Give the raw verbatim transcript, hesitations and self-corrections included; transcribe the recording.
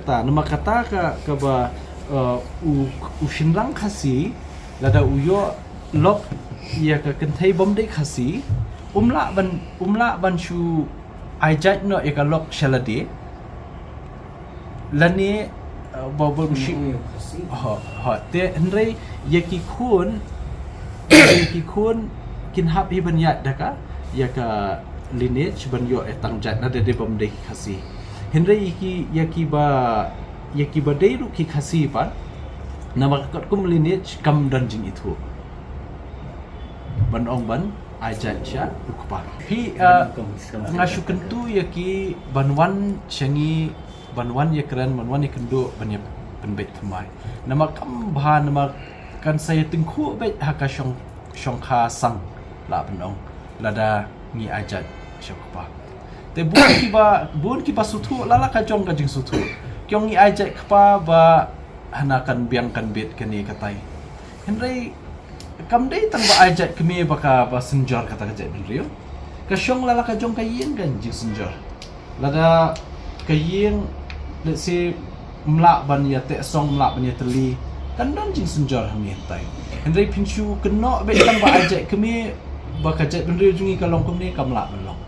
Ta, namar kata ka, kaba, uh, u, u shynrang Khasi, lada u ïoh lok ïa ka kynthei bym dei Khasi, um lah ban, um lah ban shu ai jait noh ïa ka lok sha lade. Lane, uh, ba, ba, u shi-, ho, ho, te hynrei ïa ki khun, ïa ki khun kin hap hi ban ïaid da ka, ïa ka lineage ban ïoh ïa tang jait lada dei bym dei Khasi. Hynrei ïa ki, ïa ki ba, ïa ki ba dei ruh ki Khasi pat, namar katkum lineage kam don jingithuh ban ong ban ai jait sha u kpa. Phi, uh, nga shu kyntu ïa ki ban wan sha ngi, ban wan ïakren, ban wan ïakynduh, ban ïa pynbeit thymmai. Namar kam bha, namar kan sa ïa tyngkhuh beit ha ka shong, shongkha sang, lah ban ong, lada ngi ai jait sha u kpa. Te bun kiba, bun kiba sngewthuh la la ka jong ka jingsngewthuh. Ki ong ngi ai jait kpa ba hana kan biang kan bit kane katai. Hynrei kam dei tang ba ai jait kmie ba ka ba synjor kata ka jaitbynriew. Ka shong la la ka jong ka ïing kan jingsynjor. Lada ka ïing, let's say, mlah ban ïa teh song, mlah ban ïa tylli, kan don jingsynjor hangne hangtai. Hynrei phin shu kynnoh beit tang ba ai jait kmie ba ka jaitbynriew jong ngi ka long kumne, kam lah ban long.